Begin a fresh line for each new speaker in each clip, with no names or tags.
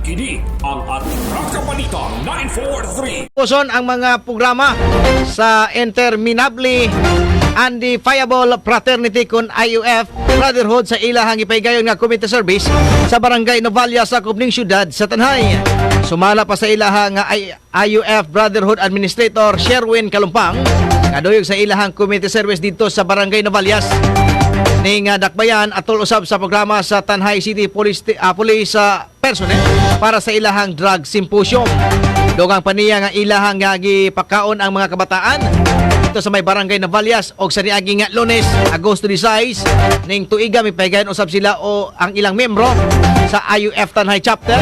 Kini ang Atraka Balita 943.
Puson ang mga programa sa Interminably Undefiable Fraternity kon IUF Brotherhood sa ilahang ipaygayon nga community service sa Barangay Novalia sa ning syudad sa Tanay. Sumala pa sa ilahang nga IUF Brotherhood Administrator Sherwin Kalumpang kaduyog sa ilahang community service dito sa Barangay Novalias. Ning dakbayan atol usab sa programa sa Tanjay City Police personnel para sa ilahang drug symposium. Dugang pa niya nga ilahang nga gipakaon ang mga kabataan dito sa may Barangay Navalias og sa niaging nga Lunes, Agosto 16 ning tuiga, mipaygayon usab sila o ang ilang membro sa IUF Tanjay Chapter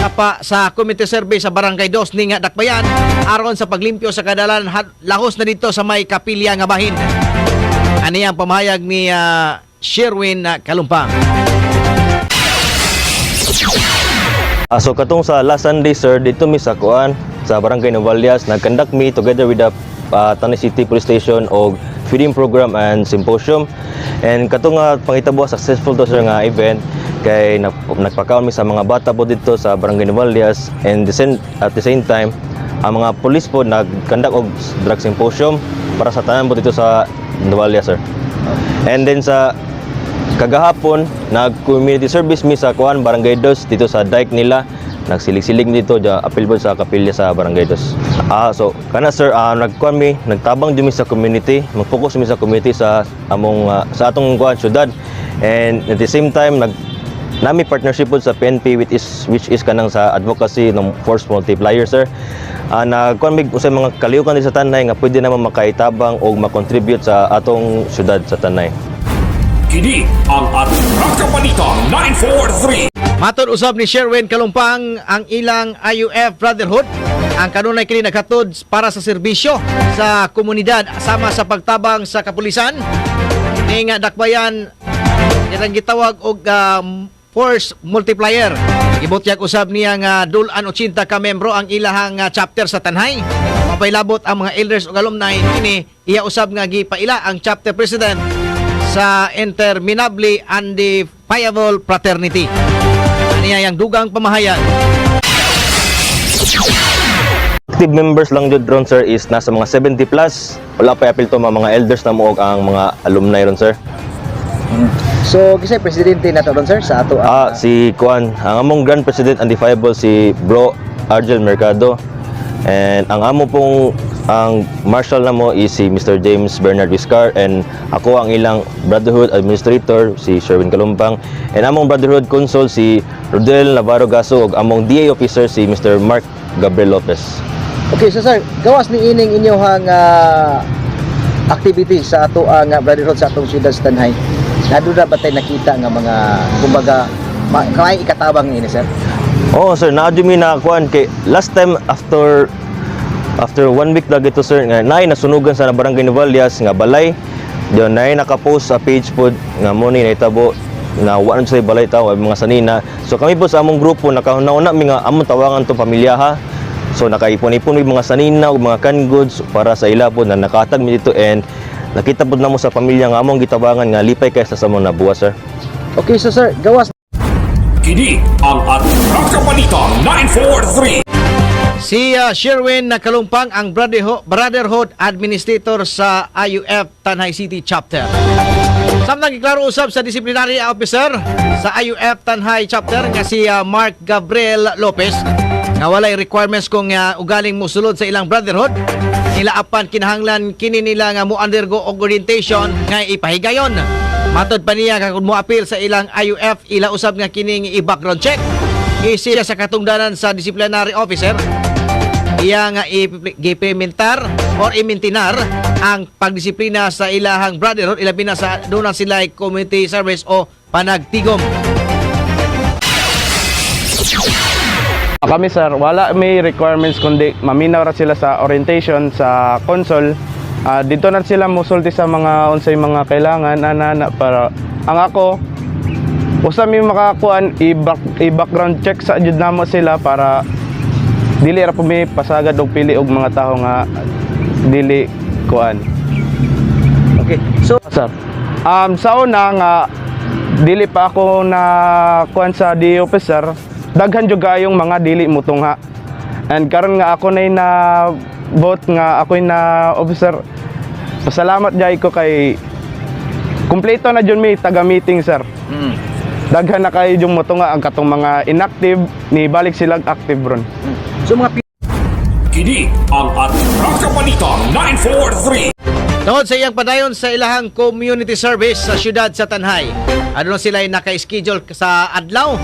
kapa sa community service sa Barangay 2 ning nga dakbayan aron sa paglimpyo sa kadalan lahos na dito sa may kapilya nga bahin. Ani ang pamahayag ni Sherwin Kalumpang.
So katong sa last Sunday, sir, dito mi sa kuan sa Barangay Novalias, nag-conduct mi together with the Tanay City Police Station og feeding program and symposium. And katong nga pangitabo, successful to, sir, nga event kay nagpakaon mi sa mga bata po dito sa Barangay Novalias and at the same time ang mga police po nag-conduct og drug symposium para sa tanan po dito sa Novalias, sir. And then sa kagahapon, nag-community service mi sa kuan, Barangay Dos, dito sa dike nila. Nagsilig-silig mi dito, apil po sa kapilya sa Barangay Dos. So kana, sir, nagkuan mi, nagtabang jud mi sa community, mag-focus mi sa community sa among sa atong kuan syudad. And at the same time nag nami partnership po sa PNP which is kanang sa advocacy ng force multiplier, sir. Nagkuan mig usay mga kalihukan din sa Tanay nga pwede naman makaitabang o makontribute sa atong syudad sa Tanay.
Kini ang Atraka Balita 943.
Matod usab ni Sherwin Kalumpang, ang ilang IUF Brotherhood ang kanunay kini naghatod para sa serbisyo sa komunidad sama sa pagtabang sa kapulisan. Ning dakbayan ilang gitawag og force multiplier. Gibutyag usab niya nga dulan 80 ka membro ang ilahang chapter sa Tanjay. Mapailabot ang mga elders ug alumni kini iya usab nga gipaila ang chapter president sa Interminably Undefiable Fraternity. Aniya yang dugang pamahayag.
Active members lang jud ron, sir, is nasa mga 70 plus. Wala pa apil to mga elders na mo og ang mga alumni ron, sir.
So, kisay presidente nato ron, sir, sa ato ang
Si Kuan, ang among Grand President Undefiable si Bro Argel Mercado. And ang amo pong ang marshal na mo is si Mr. James Bernard Viscar and ako ang ilang Brotherhood Administrator si Sherwin Kalumpang and among Brotherhood Consul si Rodel Navarro Gaso ug among DA officer si Mr. Mark Gabriel Lopez.
Okay, so sir, gawas ni ining inyohang activity sa ato ang brotherhood sa atong siyudad sa Tanjay. Naduna ba tay nakita nga mga kumbaga kaya ikatabang ini, sir?
Oh sir, naa mi na kuan kay last time after after one week lagi to, sir, nga naay nasunugan sa Barangay Novalias nga balay. Diyon naay nakapost sa page pod nga mo ni nahitabo na wa na sa balay tawo mga sanina. So kami po sa among grupo nakahuna-huna mi nga among tawangan tong pamilya ha. So nakaipon-ipon mi mga sanina ug mga canned goods para sa ila po na nakatag mi dito and nakita pod namo sa pamilya nga among gitabangan nga lipay kay sa among nabuhat, sir.
Okay, so sir, gawas
Kini ang Atraka Balita 943.
Si Sherwin Nakalumpang ang Brotherhood Administrator sa IUF Tanjay City Chapter. Samtang giklaro usab sa disciplinary officer sa IUF Tanjay Chapter nga si Mark Gabriel Lopez nga walay requirements kung ugaling mosulod sa ilang brotherhood nila apan kinahanglan kini nila nga mo undergo og orientation nga ipahigayon. Matod pa niya nga kung moapil sa ilang IUF, ila usab nga kining i-background check. Isi sa katungdanan sa disciplinary officer, iya nga gipimentar or imintinar ang pagdisiplina sa ilahang brotherhood, ilabi na sa doon sila community service o panagtigom.
Kami, sir, wala may requirements kundi maminaw ra sila sa orientation sa console. Dito na sila musulti sa mga unsay mga kailangan ana para ang ako usa mi makakuan i-background check sa jud namo sila para dili ra po mi pasagad og pili og mga tawo nga dili kuan.
Okay. So,
Sir. Sa una nga dili pa ako na kuan sa DA officer. Daghan jud kaayong mga dili mutungha. And karon nga ako na vote nga ako'y na officer, pasalamat jay ko kay kumpleto na jud mi taga meeting, sir. Daghan na kayo yung motunga. Ang katong mga inactive ni balik sila active ron.
So mga
Kini ang Atraka Balita 943.
Tungod sa iyang padayon sa ilahang community service sa siyudad sa Tanay. Ano sila ay naka-schedule sa adlaw?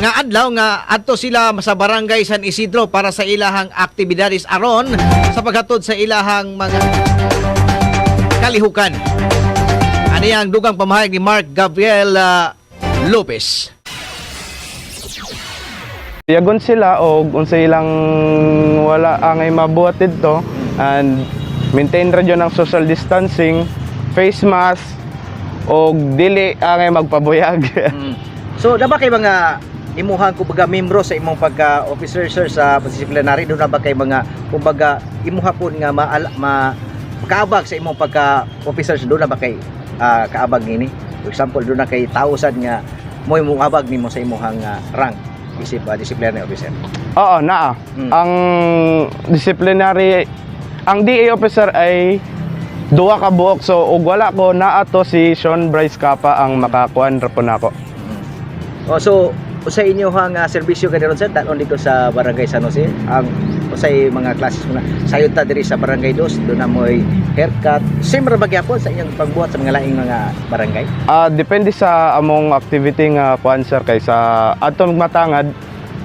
Nga adlaw nga adto sila sa Barangay San Isidro para sa ilahang aktibidades aron sa paghatod sa ilahang mga kalihukan. Ano ang dugang pamahayag ni Mark Gabriel Lopez?
Yagon sila og unsa ilang wala angay mabuhat didto and maintain ra jud ang social distancing, face mask og dili angay magpabuyag.
So, na ba kay mga imuhang kumbaga membro sa imong pagka officer, sir, sa disciplinary? Doon na ba kay mga kumbaga imuha po nga ma kaabag sa imong pagka officer? Doon na ba kay kaabag nini? For example, doon na kay tao sad nga mo imong abag nimo sa imuhang rank isip disciplinary officer?
Oo, naa. Ang disciplinary, ang DA officer ay duha ka buok, so ug wala ko, naa to si Sean Bryce Capa ang makakuan ra po nako.
Oh, so sa inyohang serbisyo kaniron, sir, talon dito sa Barangay San Jose, ang usay mga classes mo na sayod ta diri sa Barangay Dos, doon na mo'y haircut? Same ra ba gyapon sa inyong pagbuhat sa mga laing mga barangay?
Ah, depende sa among activity nga kuan, sir, kay sa atong matangad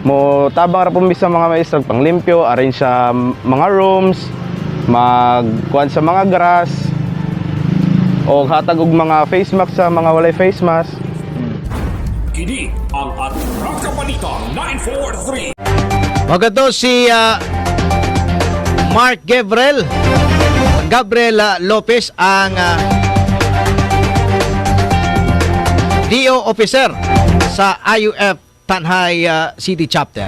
mo tabang ra pud mi sa mga maestra panglimpyo, arrange sa mga rooms, mag kuan sa mga grass o hatag og mga face mask sa mga walay face mask.
Kini ang Atraka Balita 943.
Magato si Mark Gabriel Gabriel Lopez, ang DO officer sa IUF Tanay City Chapter.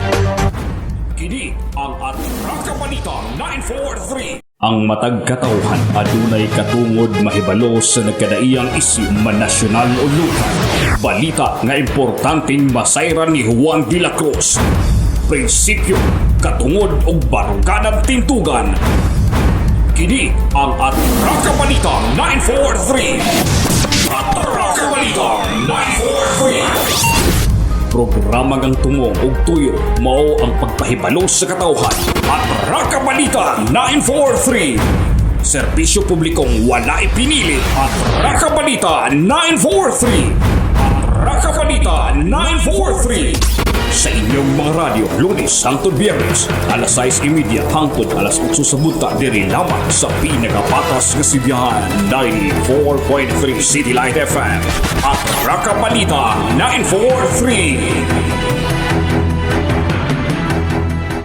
Kini ang Atraka Balita 943. Ang matag katawhan adunay katungod mahibalo sa nagkadaiyang isyu, man nasyonal o lokal. Balita nga importanteng masayran ni Juan de la Cruz. Prinsipyo, katungod ug baruganan tintugan. Kini ang Atraka Balita 943. Atraka Balita 943. Programa ngang tumong ug tuyo mao ang pagpahibalo sa katawhan. Atraka Balita 943. Serbisyo publikong walay pinili. Atraka Balita 943. Atraka Balita 943. Sa inyong mga radyo, Lunes hangtod Biyernes, alas 6:30 hangtod alas 8 sa buntag, diri lamang sa pinakapatas nga sibihan, 94.3 City Light FM. Atraka Balita 943.